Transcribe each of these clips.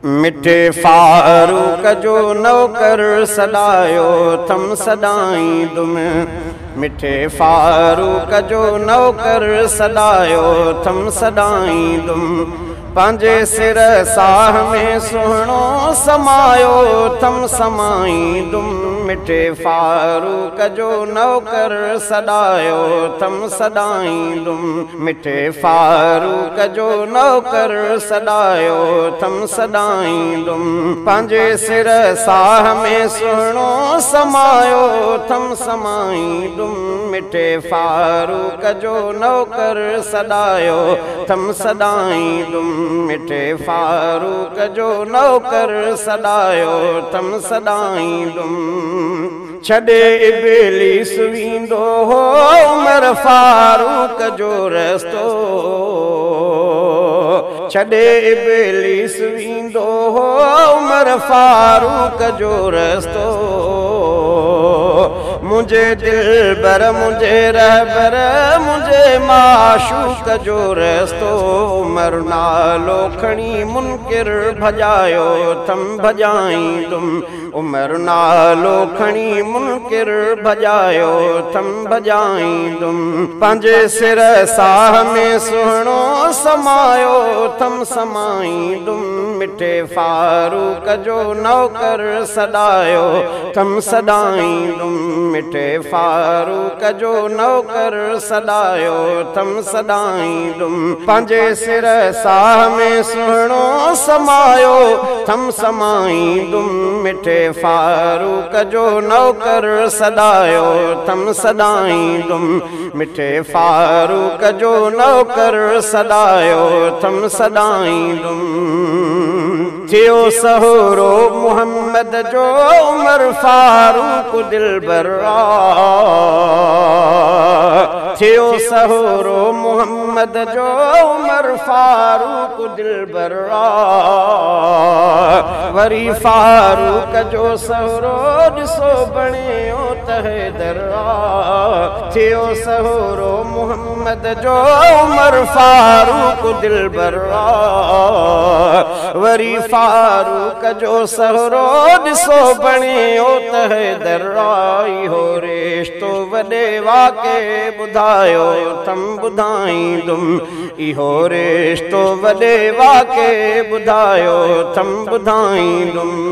मिठे फारूक जो नौकर सॾायो थम सॾाईंदुमि। मिठे फारूक जो नौकर सॾायो थम सॾाईंदुमि। पंहिंजे सिर साह में सुहिणो समायो थम समाईंदुमि। मिठे फारूक जो नौकर सॾायो थम सॾाईंदुमि। मिठे फारूक जो नौकर सॾायो थम सॾाईंदुमि। पंहिंजे सिर साह में सुहिणो समायो थम समाईंदुमि। मिठे फारूक जो नौकर सॾायो थम सॾाईंदुमि। मिठे फारूक जो नौकर सॾायो थम सॾाईंदुमि। छॾे इबलीस वेंदो हो उमर फारूक जो रस्तो। छॾे इबलीस वेंदो हो उमर फारूक जो रस्तो। मुंहिंजे दिलबर मुंहिंजे रहबर मुंहिंजे माशूक जो रस्तो। उमर नालो खणी मुनकिर भॼायो थम भॼाईंदुमि। उमर नालो खणी मुनकिर भॼायो थम भॼाईंदुमि। पंहिंजे सिर साह में सुहिणो समायो थम समाईंदुमि। मिठे फारूक जो नौकर सॾायो थम सॾाईंदुमि। मिठे फारूक जो नौकर सॾायो थम सॾाईंदुमि। पंहिंजे सिर साह में सुहिणो समायो थम समाईंदुमि। मिठे फारूक जो नौकर सॾायो थम सॾाईंदुमि। मिठे फारूक जो नौकर सॾायो थम सॾाईंदुमि। थियो सहोरो मोहम्मद जो उमर फारूक दिलबर। थियो सहोरो मोहम्मद जो उमर फारूक दिलबर। वरी फारूक जो सहोरो ॾिसो बणियो तहदर। थियो सहोरो मोहम्मद जो उमर फारूक दिलबर। वरी फारूक जो सहोरो ॾिसो बणियो तहदर। इहो रिश्तो वॾे वाके ॿुधायो थम ॿुधाईंदुमि। इहो रिश्तो वॾे वाके ॿुधायो थम ॿुधाईंदुमि।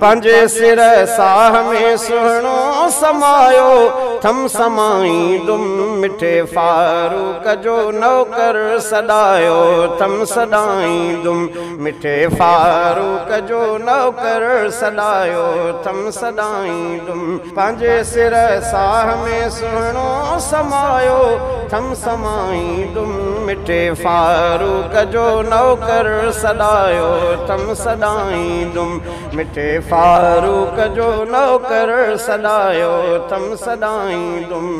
पंहिंजे सिर साह में सुहिणो समायो थम समाईंदुमि। मिठे फारूक जो नौकर सॾायो थम सॾाईंदुमि। मिठे फारूक जो नौकर सॾायो थम सॾाईंदुमि। पंहिंजे सिर साह में सुहिणो समायो थम समाईंदुमि। मिठे फारूक जो नौकर सॾायो थम सॾाईंदुमि। मिठे फारूक जो नौकर सॾायो थम सॾाईंदुमि।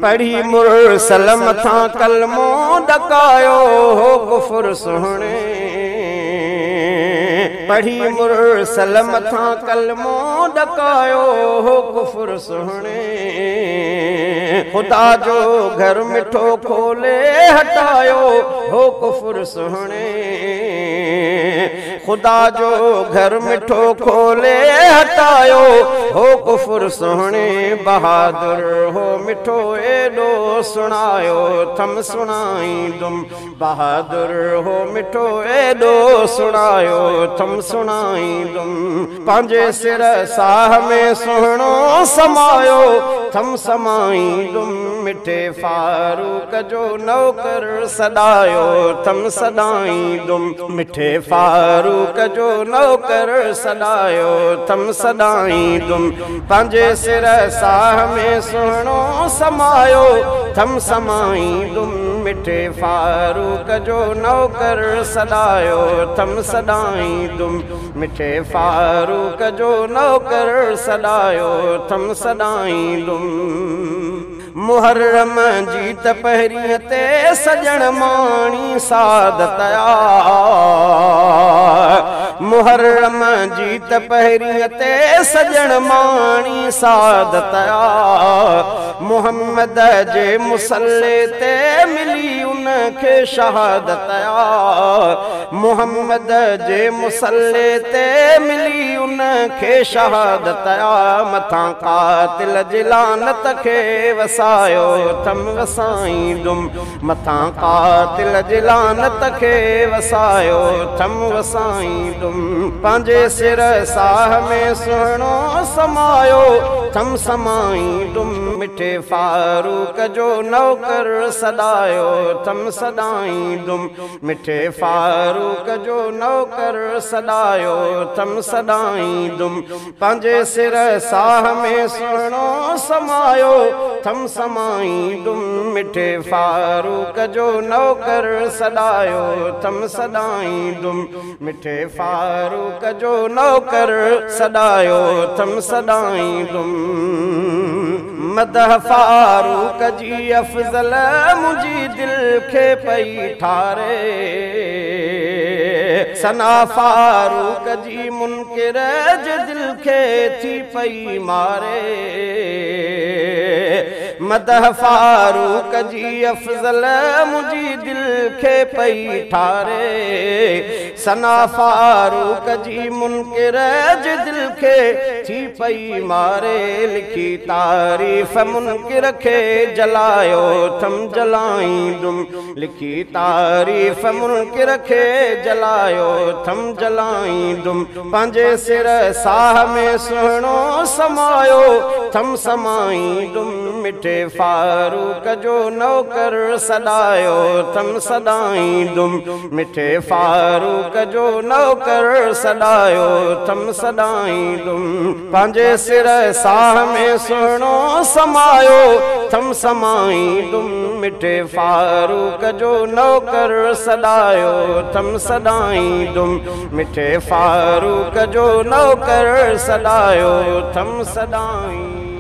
पढ़ी मुरसल मथां कलमो ॾकायो हो कुफुर सुहिणे। पढ़ी मुरसल मथां कलमो ॾकायो हो कुफुर सुहिणे। ख़ुदा जो घर मिठो खोले हटायो हो कुफुर सुहिणे। ख़ुदा जो घर मिठो खोले हटायो हो कुफुर सुहिणे। बहादुर हो मिठो एॾो सुणायो थम सुणाईंदुमि। बहादुर हो मिठो एॾो सुणायो थम सुणाईंदुमि। पंहिंजे सिर साह में सुहिणो समायो थम समाईंदुमि। मिठे फारूक जो नौकर सॾायो थम सॾाईंदुमि। मिठे फारूक जो नौकर सॾायो थम सॾाईंदुमि। पंहिंजे सिर साह में सुहिणो समायो थम समाईंदुमि। मिठे फारूक जो नौकर सॾायो थम सॾाईंदुमि। मिठे फारूक जो नौकर सॾायो थम सॾाईंदुमि। मुहर्रम जी त पहिरीं ते सॼण माणी सादत आ। मुहर्रम जी त पहिरीं ते सॼण माणी सादत आ। मोहम्मद जे मुसल्ले ते मिली उनखे शहादत आ। محمد جي مصلي تي ملي ان کي شهادت آ. مٿان قاتل جي لعنت کي وسايو ٿم وسائيندم، مٿان قاتل جي لعنت کي وسايو ٿم وسائيندم. پنهنجي سر ساهه ۾ سهڻو سمايو ٿم سمائيندم، مٺي فاروق جو نوڪر سڏايو ٿم سڏائيندم، مٺي فاروق جو نوڪر سڏايو ٿم سڏائيندم. پنهنجي سر ساهه ۾ سهڻو سمايو ٿم سمائيندم، مٺي فاروق جو نوڪر سڏايو ٿم سڏائيندم، مٺي فاروق جو نوڪر سڏايو ٿم سڏائيندم. مدح فاروق جي افضل منهنجي دل کي پئي ٺاري، ثنا فاروق جي منڪر جي دل کي ٿي پئي ماري. مدح فاروق جي افضل منهنجي دل کي پئي ٺاري، ثنا فاروق جي منڪر جي دل کي ٿي پئي ماري. لکي تعريف منڪر کي جلايو ٿم جلائيندم، لکي تعريف منڪر کي جلايو ٿم جلائيندم. پنهنجي سر ساهه ۾ سهڻو سمايو ٿم سمائيندم، مٺي فاروق جو نوڪر سڏايو ٿم سڏائيندم، مٺي فاروق جو نوڪر سڏايو ٿم سڏائيندم. پنهنجي سر ساهه ۾ سهڻو سمايو ٿم سمائيندم، مٺي فاروق جو نوڪر سڏايو ٿم سڏائيندم، مٺي فاروق جو نوڪر سڏايو ٿم سڏائيندم.